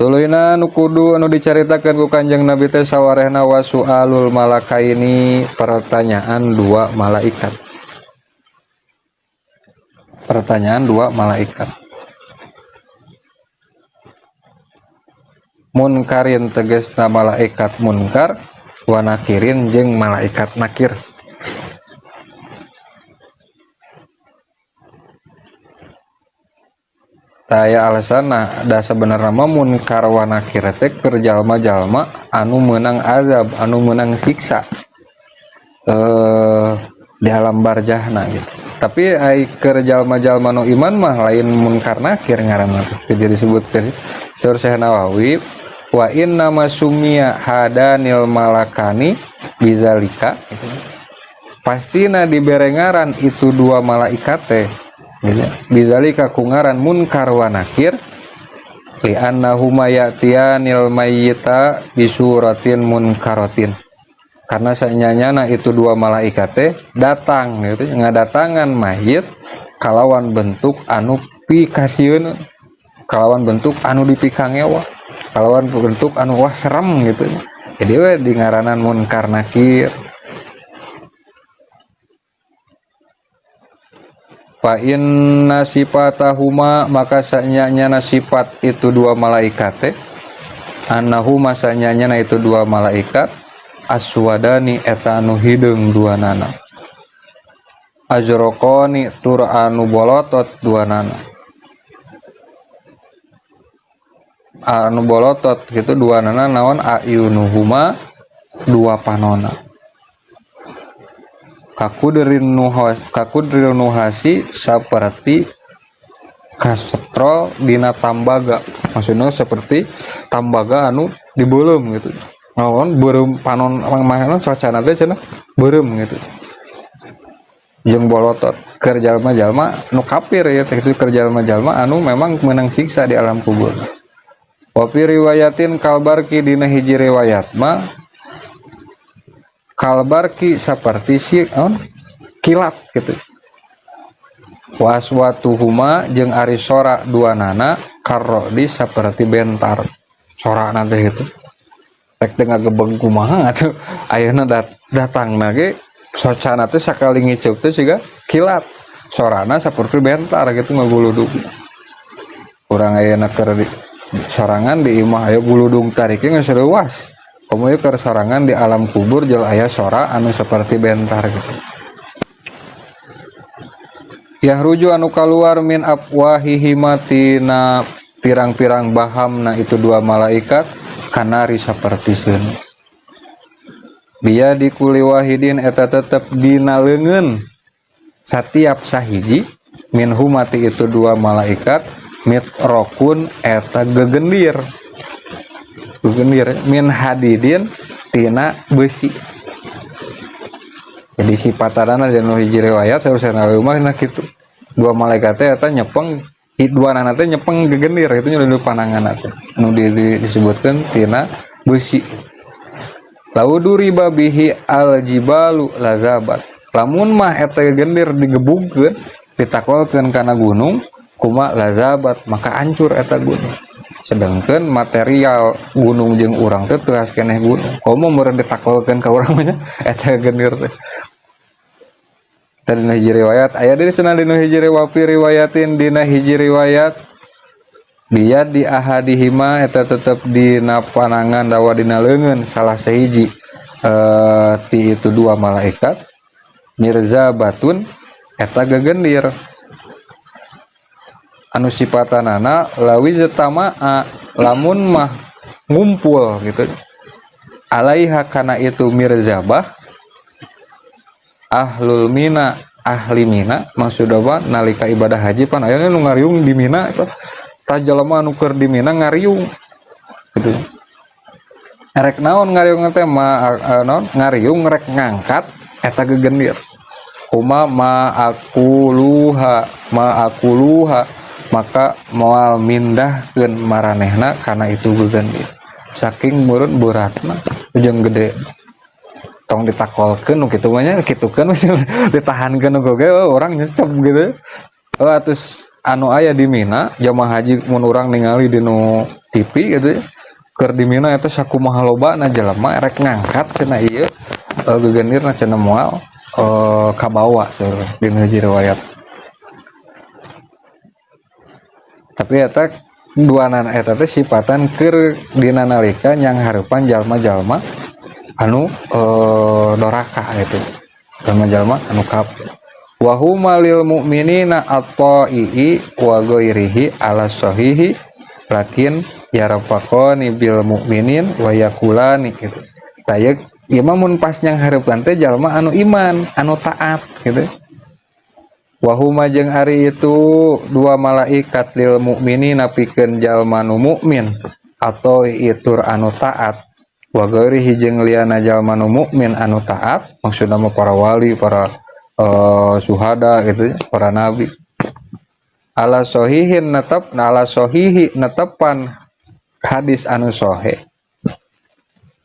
Tuluyna nu kudu anu dicaritakeun ku Kanjeng Nabi teh sawarehna wasualul malakaini, pertanyaan dua malaikat. Pertanyaan dua malaikat. Munkarin tegasna malaikat munkar, wa nakirin jeung malaikat nakir. Taya alasanna da sebenarnya mah munkar wa nakir teh keur jalma-jalma anu meunang azab, anu meunang siksa di alam barjahna gitu. Tapi ai keur jalma-jalma nu iman mah lain munkar nakir ngaranna teh. Jadi disebutkeun Sur Syekh Nawawi wa inna masumia hadanil malakani bizalika gitu. Pastina dibere ngaran itu dua malaikat teh gitu. Bizalika ku ngaran munkar wa nakir li annahuma ya'tiyanil mayyita bisuratin munkaratin, karena sanyanyana itu dua malaikat teh datang gitu, ngadatangan mayit kalawan bentuk anu pikasieun, kalawan bentuk anu dipikangewa, kalawan bentuk anu wah serem gitu. Jadi we di ngaranan munkar nakir. Fa inna sifatahuma, maka sanyanya sifat itu dua malaikat teh, annahuma sanyanya itu dua malaikat, aswadani eta anu hideung dua nana, azraqani tur anu bolotot dua nana, anu bolotot gitu dua nana naon ayunuhuma dua panona, kakudrin nuhas, kakudril nuhasi seperti kasetrol dina tambaga, maksudnya seperti tambaga anu dibeuleum gitu, naon beureum panon mahana socana teh cenah beureum gitu jeung bolotot keur jalma-jalma nu kafir ya teh, itu keur jalma-jalma anu memang menang siksa di alam kubur. Wa fi riwayatin kalbarki, dina hiji riwayat mah kalbarki seperti si on kilat gitu. Waswatuhuma jeung ari sora dua nana karrodi seperti bentar sora nanti gitu. Rek teu ngagebeg kumaha atuh ayeuna datang ge socana teh sakali ngiceup teh siga kilat, sorana seperti bentar gitu ngaguludug. Urang ayeuna keur di sorangan di imah aya guludung tarike geus reuas. Komo ieu keur sorangan di alam kubur jel aya sora anu seperti bentar gitu. Yahruju anu kaluar min afwahihima tina pirang-pirang bahamna itu dua malaikat kanari saperti seuneu. Biya di kuli wahidin eta tetep dina leungeun satiap sahiji min humati itu dua malaikat mitrokun eta gegendir. Gegendir min hadidin tina besi. Jadi sifatanana dina hiji riwayat saurna mah nah kitu. Dua malaikat teh eta nyepeng, dua nana teh nyepeng gegendir itu nya di panangan teh. Nu disebutkeun tina besi. Laudu riba bihi aljibalu lazabat. Lamun mah eta gegendir digebugkeun, ditakolkeun kana gunung, kuma lazabat, maka hancur eta gunung. Sedangkan material gunung jeung urang teh teu keneh gunung. Komo meureun ditakolkeun ka urang mah nya eta gendir teh. Tadi dina hiji riwayat aya deui cenah dina hiji riwafi riwayatin dina hiji riwayat biad di ahadihima eta tetep dina panangan dawa dina leungeun salah sahiji ti itu dua malaikat mirza batun eta gegendir anu sipatanana lawi zatamaa lamun mah ngumpul gitu alaiha kana itu mirzabah ahlul mina ahli mina, maksud apa nalika ibadah haji pan aya nu ngariung di mina eta tah jalma anu keur di mina ngariung gitu rek naon ngariung teh ma naon ngariung rek ngangkat eta gegendir kuma ma akuluha ma akuluha maka moal mindahkeun maranehna kana itu gegendir saking meureun beratna jeung gede tong ditakolkeun nu kitu mah nya kitukeun ditahankeun nu ge orang nyecep gitu. Oh, terus anu aya di Mina jamaah haji mun urang ningali di nu TV gitu ya. Keur di Mina eta sakumaha lobana jelema rek ngangkat cenah ieu gegendirna cenah moal kabawa saur dina hiji riwayat. Tapi eta duanana eta teh sipatan keur dina nalika nyanghareupan jalma-jalma anu doraka gitu. Jalma-jalma anu kafir. Wa huma lil mu'minina at-ta'i wa ghairihi ala sahihi lakin yarfaqani bil mu'minin wa yakulani gitu. Tah ieu mah mun pas nyanghareupan teh jalma anu iman, anu taat gitu. Wa huma jeung ari itu dua malaikat lil mu'minina pikeun jalma nu mukmin atau itur anu taat wa ghairihi jeung liana jalma nu mukmin anu taat, maksudna mah para wali, para suhada gitu ya, para nabi. Ala sohihin netep, ala sohihi netepan hadis anu sohe.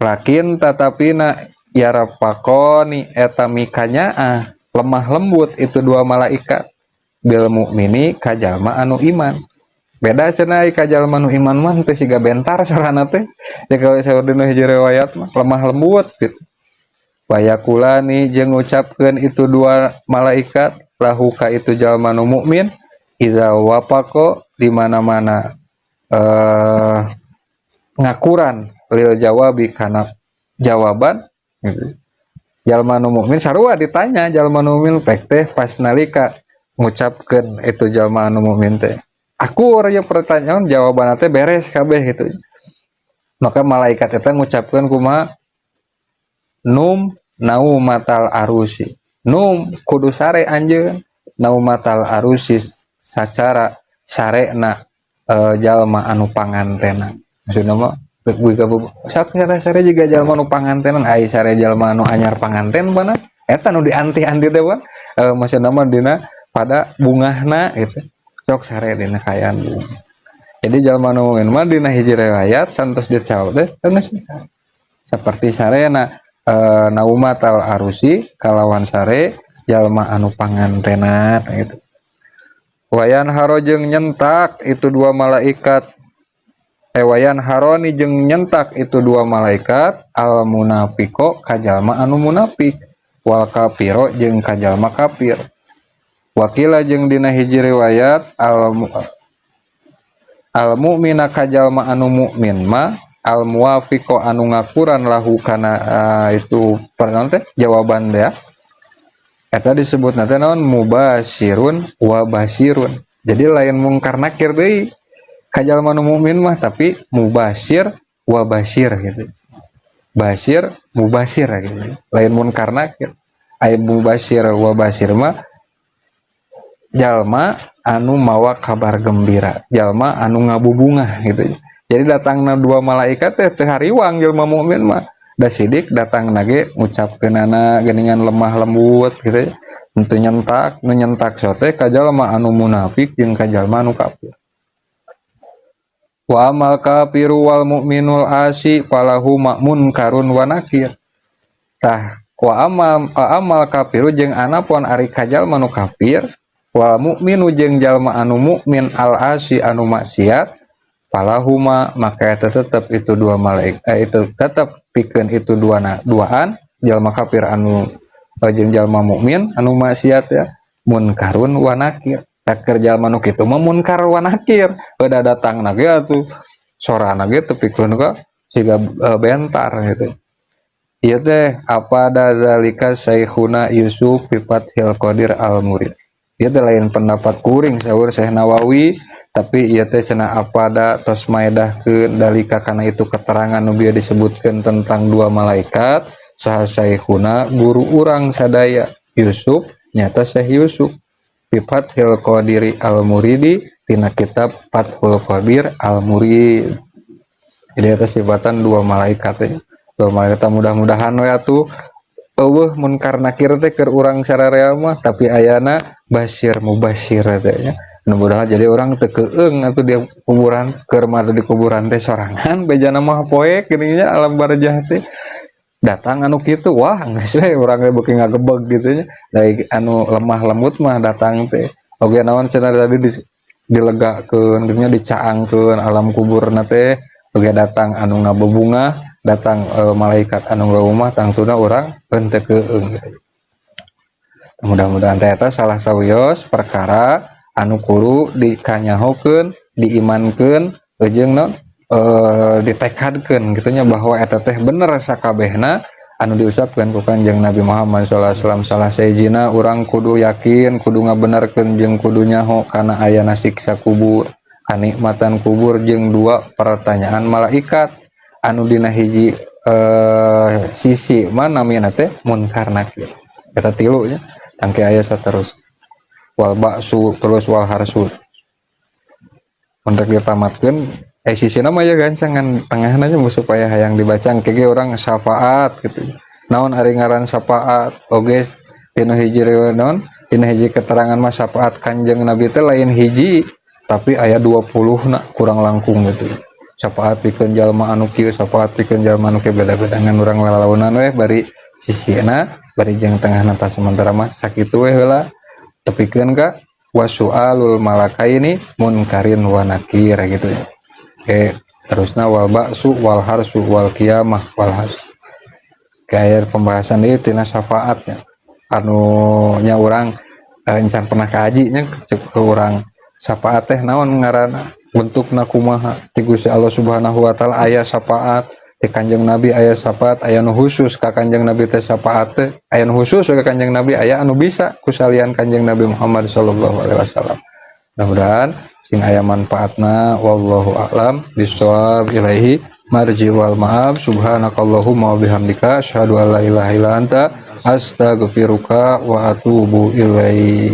Lakin tatapina yarfaqoni eta mikanyaah lemah lembut itu dua malaikat bil mukmini ka jalma anu iman. Beda cenah ka jalma anu iman mah teu siga bentar sorana teh. Ya kalau saur dina hiji riwayat mah lemah lembut gitu. Wayakulani jeung ngucapkeun itu dua malaikat lahu ka itu jalma nu mukmin iza wafaqo di mana-mana ngakuran lil jawabi kana jawaban gitu. Jalma nu mukmin sarua ditanya jalma nu mukmin pek teh pas nalika ngucapkeun itu jalma anu mukmin teh akur ya pertanyaan jawaban teh beres kabeh gitu. Maka malaikat eta ngucapkeun kumaha num naumatal arusi, num kudu sare anjeun naumatal arusi sacara sarena jalma anu pangantena. Maksudna mah sare sare juga jalma nu pangantenan, ai sare jalma anu anyar panganten mana eta nu dianti-anti teh mah maksudna mah dina pada bungahna gitu, sok sare dina kaayaan bunga. Jadi jalma nu mukmin mah dina hiji riwayat santos dijawab teh geus seperti sarena naumatal arusi kalawan sare jalma anu pangantenan gitu. Wayanharo jeung nyentak itu dua malaikat, wayanharoni jeung nyentak itu dua malaikat al munafiqo ka jalma anu munafik wal kafiro jeung ka jalma kafir. Wakila jeung dina hiji riwayat al mukmina ka jalma anu mukmin ma al muwafiqo anu ngakuran lahu kana itu pernaon teh jawaban teh eta disebut teh naon mubasirun wa basirun. Jadi lain mungkar nakir deui ka jalma nu mukmin mah, tapi mubasir wa basir gitu, basir mubasir gitu, lain munkar nakir. Aya mubasir wa basir mah jalma anu mawa kabar gembira, jalma anu ngabubungah gitu. Jadi datangna dua malaikat teh teu hariwang jelma mukmin mah, da sidik datang ge ngucapkeunana geuningan lemah lembut gitu. Henteu nyentak, nu nyentak sote ka jalma anu munafik jeung ka jalma anu kafir. Wa amal kafiru wal mu'minul asi falahu munkarun wa nakir. Tah wa amal kafiru jeung anapun ari ka jalma nu kafir wal mukminu jeung jalma anu mukmin al asi anu maksiat falahuma maka eta tetep itu dua malaikat itu tetep pikeun itu dua na, duaan jalma kafir anu jeung jalma mukmin anu maksiat ya munkarun wa nakir. Keur jalma nu kitu mah munkar wa nakir, udah datang ge atuh sorana ge tepikeun ka siga bentar gitu. Ieu teh apa da zalika Syekhuna Yusuf fi Fathil Qadir al Murid. Ieu teh lain pendapat kuring saur Syekh Nawawi, tapi ieu teh cenah apa da tos maedahkeun dalika kana itu keterangan nu bieu disebutkeun tentang dua malaikat saha Syekhuna guru urang sadaya Yusuf, nyata Syekh Yusuf fi Fathil Qadiri al Muridi tina kitab Fathul Qadir al Murid. Jadi atas sifatan dua malaikat ya. Dua malaikat mudah-mudahan we atuh eueuh munkar nakir teh keur urang sararea mah, tapi ayana basyir mubasyir teh nya. Mudah-mudahan jadi orang teu keung atuh di kuburan, keur mah di kuburan teh sorangan bejana mah poek geuning nya alam barzah teh. Datang anu kitu wah geus we urang ge beuki ngagebeg gitu nya. Da anu lemah lembut mah datang teh. Oge naon cenah tadi di Dilegakeun gitu nya, dicaangkeun alam kuburna teh. Oge datang anu ngabebungah, datang malaikat anu ngabungah, tangtuna urang henteu keung gitu. Mudah-mudahan teh eta salah sawios perkara anu kudu dikanyahokeun, diimankeun, jeung naon, ditekadkeun gitu nya, bahwa eta teh bener sakabehna anu diucapkeun ku Kanjeng Nabi Muhammad sallallahu alaihi wasallam. Salah sahijina urang kudu yakin, kudu ngabenerkeun jeung kudu nyaho kana ayana siksa kubur, kanikmatan kubur, jeung dua pertanyaan malaikat anu dina hiji sisi mah namina teh munkar nakir. Eta tilu nya, tangke aya saterus wal ba'su, terus wal hasyru. Untuk ditamatkeun sisi nama ya gancangan tengahna nya, supaya hayang dibaca engke ge urang syafaat gitu. Naon ari ngaran syafaat? Oge tina hiji riwayat, naon, tina hiji keterangan mah syafaat Kanjeng Nabi teh lain hiji, tapi aya 20 na kurang langkung gitu. Syafaat pikeun jalma anu kieu, syafaat pikeun jalma anu kieu, beda-beda. Ngan urang lalaunan we bari sisina bari jeung tengahna. Tah, sementara mah sakitu we heula, tepikeun ka wasu'alul malakaini munkarin wa nakir gitu ya. Oke, terusna wal ba'su wal hasyru wal qiyamah wal hasy. Kayak pembahasan ieu tina syafaatnya anu nya urang encan pernah kaji nya. Cek ke urang syafaat teh naon ngaranna, bentukna kumaha? Ti Gusti Allah Subhanahu wa Taala aya syafaat, ti Kanjeng Nabi aya syafaat. Aya nu khusus ka Kanjeng Nabi teh syafaat teh, aya nu khusus ka Kanjeng Nabi, aya anu bisa ku salian Kanjeng Nabi Muhammad sallallahu alaihi wasallam. Mudah-mudahan sing aya manfaatna. Wallahu a'lam bishawab, ilaihi marji wal ma'ab. Subhanakallahumma wa bihamdika, asyhadu an la ilaha illa anta, astaghfiruka wa atubu ilaik.